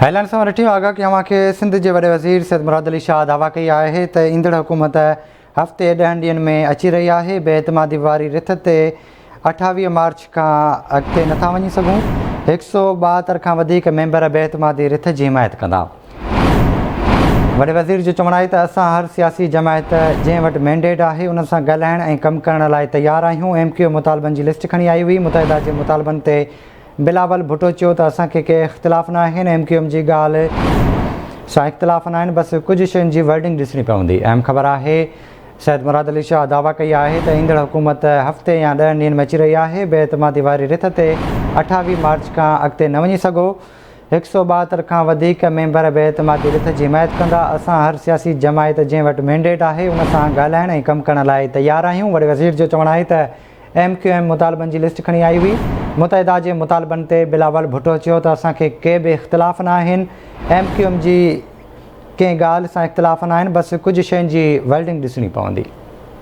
هيلڻ سان رٺيون آگاهه ڪيون اوهان کي سنڌ جي وڏي وزير سيد مراد علي شاهه دعويٰ ڪئي آهي ته ايندڙ حڪومت هفتي ڏهن ڏينهن ۾ اچي رهي آهي بي اعتمادي واري رٿ تي 28 مارچ کان اڳتي نٿا وڃي سگهون 172 کان وڌيڪ ميمبر بي اعتمادي رٿ جي حمايت ڪندا. وڏي وزير جو چوڻ آهي ته اسان هر سياسي جماعت جنهن وٽ مينڊيٽ آهي انهن سان ڳالهائڻ ۽ ڪم ڪرڻ لاء تيار آهيون، ايم ڪيو ايم مطالبن جي لسٽ کڻي آئي هئي، متحده جي مطالبن تي بلاول ڀٽو چيو ته اسان کي ڪي اختلاف نه آهن، ايم ڪيو ايم جي ڳالهه سان اختلاف نه آهن، بس ڪجهه شين جي ورڊنگ ڏسڻي پوندي. اهم خبر آهي سيد مراد علي شاهه دعويٰ ڪئي آهي ته ايندڙ حڪومت هفتي يا ڏهن ڏينهن ۾ اچي رهي آهي، بي اعتمادي واري رٿ تي 28 مارچ کان اڳتي نه وڃي سگهو، 172 کان وڌيڪ ميمبر بي اعتمادي رٿ جي حمايت ڪندا، اسان هر سياسي جماعت جنهن وٽ مينڊيٽ آهي ان سان ڳالهائڻ ۽ ڪم ڪرڻ لاء تيار آهيون، وڏي وزير جو چوڻ آهي ته ايم ڪيو ايم مطالبن جي لسٽ کڻي آئي هئي، متحده جي مطالبن تي بلاول ڀٽو چيو ته اسان کي ڪي به اختلاف نه آهن، ايم ڪيو ايم جي ڪنهن ڳالهه سان اختلاف نه آهن، بس ڪجهه شين جي ورڊنگ ڏسڻي پوندي.